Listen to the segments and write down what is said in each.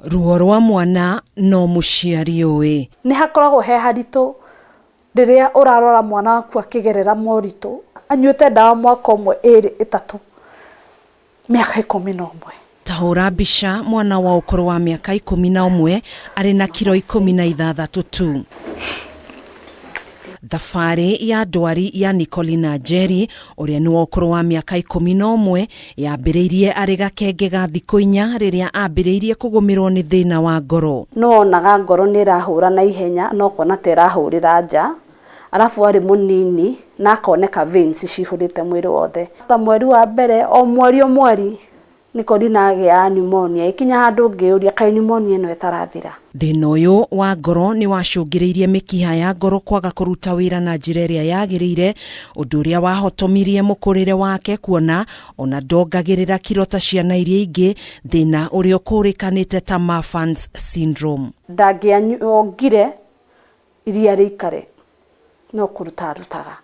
Ruo rwa mwana no mũciari ũĩ. Nĩ hakoragwo he haritũ rĩrĩa ũrarora mwana waku akĩgerera moritũ, anyuĩte ndawa mwaka ũmwe, ĩrĩ, ĩtatũ, mĩaka 11. Ta hũra mbica mwana wa ũkũrũ wa mĩaka 11 arĩ na kiro 16 tu. Thabarĩ ya ndwari ya Nicolina Njeri ũrĩa nĩ wa ũkũrũ wa mĩaka 11 yambĩrĩirie arĩ gakenge ga thikũ 4 rĩrĩa ambĩrĩirie kũgũmĩrwo nĩ thĩna wa ngoro. Nĩ wonaga ngoro nĩ ĩrahũra na ihenya na ũkona ta ĩrahũrĩra nja, arabu arĩ mũnini na akoneka veins cihũrĩte mwĩrĩ wothe. Ta mweri wa mbere o mweri o mweri Nicolina agĩaga pneumonia, ĩkinya handũ ngĩyũria kaĩ pneumonia ĩno ĩtarathira. Thĩna ũyũ wa ngoro nĩ wacũngĩrĩirie mĩkiha ya ngoro kwaga kũruta wĩra na njĩra ĩrĩa yagĩrĩire, ũndũ ũrĩa wahotomirie mũkũrĩre wake kuona ona ndongagĩrĩra kiro ta ciana iria ingĩ, thĩna ũrĩa ũkũrĩkanĩte ta Marfan's syndrome. Ndangĩongire iria rĩikare no kũruta arutaga,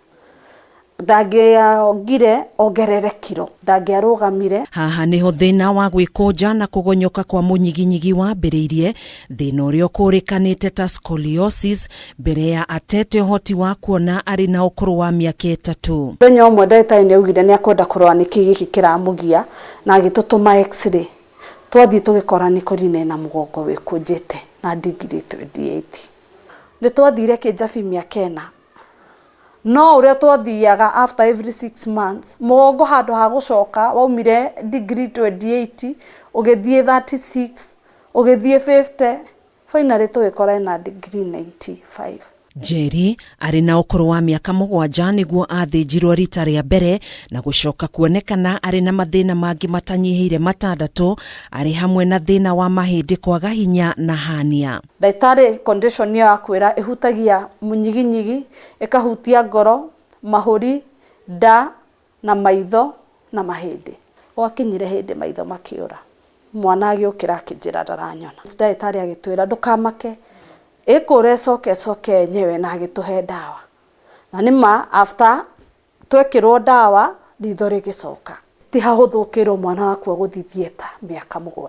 ndangĩongire ongerere kiro, ndangĩarũgamire. Haha nĩho thĩna wa gwĩkũnja na kũgonyoka kwa mũnyiginyigi wambĩrĩirie, thĩna ũrĩa ũkũrĩkanĩte ta scoliosis, mbere ya atete ũhoti wa kuona arĩ na ũkũrũ wa mĩaka 3. Mũthenya ũmwe ndagĩtarĩ nĩ augire nĩ akwenda kũrora nĩkĩ gĩkĩ kĩramũgia na agĩtũtũma x-ray. Twathiĩ tũgĩkora Nicolina ena mũgongo wĩkũnjĩte na ndigiri 28. Nĩ twathire Kĩnjabi mĩaka 4, no ũrĩa twathiaga after every 6 months, mũgongo handũ ha gũcoka waumire degree 28, ũgĩthiĩ 36, ũgĩthiĩ 50, finally tũgĩkora ena degree 95. Njeri arĩ na ũkũrũ wa mĩaka 7 nĩguo athĩnjirwo rita rĩa mbere na gũcoka kuonekana arĩ na mathĩna mangĩ matanyihĩire 6 arĩ hamwe na thĩna wa mahĩndĩ kwaga hinya na hernia. Ndagĩtarĩ condition ĩyo akwĩra ĩhutagia mũnyiginyigi, ĩkahutia ngoro, mahũri, nda na maitho na mahĩndĩ. Gwakinyire hĩndĩ maitho makĩũra, mwana agĩũkĩra akĩnjĩra ndaranyona. Ndagĩtarĩ agĩtwĩra ndũkamake, ĩkũra ĩcoke ĩcoke yenyewe na agĩtũhe ndawa. Na nĩma after twekĩrwo ndawa ritho rĩgĩcoka. Ti hahũthũ ũkĩrwo mwana waku agũthiĩ theatre mĩaka 7.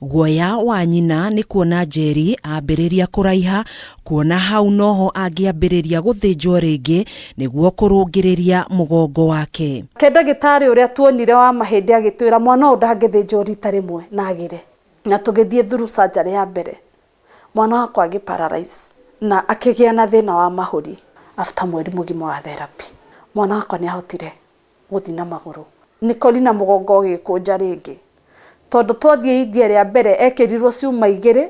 Guoya wa nyina nĩ kuona Njeri ambĩrĩria kũraiha, kuona hau noho angĩambĩrĩria gũthĩnjwo rĩngĩ nĩguo kũrũngĩrĩria mũgongo wake. Ke ndagĩtarĩ ũrĩa tuonire wa mahĩndĩ agĩtwĩra mwana ũyũ ndangĩthĩnjwo rita rĩmwe na agĩre. Na tũgĩthiĩ through surgery ya mbere, mwana wakwa agĩ paralyze na akĩgĩa na thĩna wa mahũri after mweri mũgima wa therapy. Mwana wakwa nĩ ahotire gũthiĩ na magũrũ. Nicolina mũgongo ũgĩkũnja rĩngĩ, tondũ twathiĩ India rĩa mbere ekĩrirwo ciuma 2,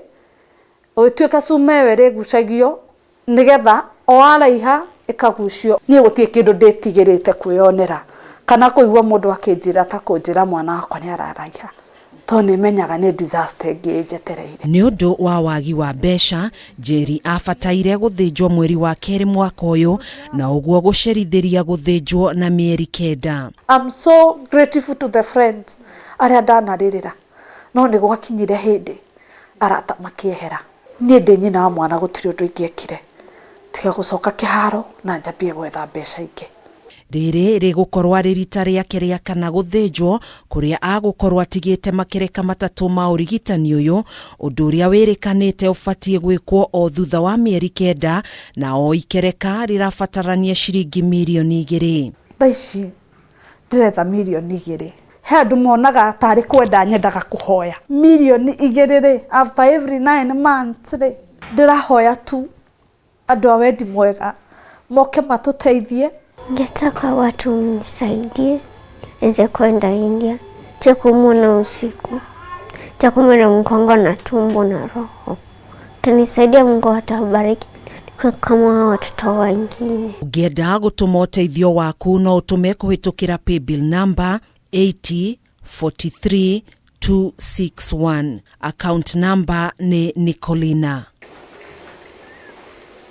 ũgĩtuĩka cuma ĩyo ĩrĩgucagio nĩgetha o araiha ĩkagucio. Niĩ gũtirĩ kĩndũ ndĩtigĩrĩte kwĩyonera kana kũigua mũndũ akĩnjĩra ta kũnjĩra mwana wakwa nĩ araraiha, tondũ nĩ menyaga nĩ disaster ĩngĩ ĩnjetereire. Nĩ ũndũ wa wagi wa mbeca, Njeri abataire gũthĩnjwo mweri wa 2 mwaka ũyũ na ũguo gũcerithĩria gũthĩnjwo na mĩeri 9. I'm so grateful to the friends arĩa ndanarĩrĩra, no nĩ gwakinyire hĩndĩ arata makĩehera. Niĩ ndĩ nyina wa mwana gũtirĩ ũndũ ingĩekire tiga gũcoka kĩharo na njambie gwetha mbeca ingĩ. Rĩrĩ rĩgũkorwo arĩ rita rĩake rĩa kana gũthĩnjwo kũrĩa agũkorwo atigĩte makereka 3 ma ũrigitani ũyũ, ũndũ ũrĩa wĩrĩkanĩte ũbatiĩ gwĩkwo o thutha wa mĩeri 9 na o ikereka rĩrabatarania ciringi mirioni 2. Thaa ici ndĩretha mirioni 2. He andũ monaga tarĩ kwenda nyendaga kũhoya. Mirioni 2 rĩ, after every 9 months rĩ, ndĩrahoya tu andũ a wendi mwega moke matũteithie. Ningetaka watu mnisaidie niweze kwenda India, cha kuumwa na usiku, cha kuumwa na mgongo na tumbo na roho. Kinisaidia Mungu atabariki nikuwe kama watoto wengine. Ũngĩenda gũtũma ũteithio waku no ũtũme kũhĩtũkĩra paybill number 80 43 261. Account number nĩ Nicolina.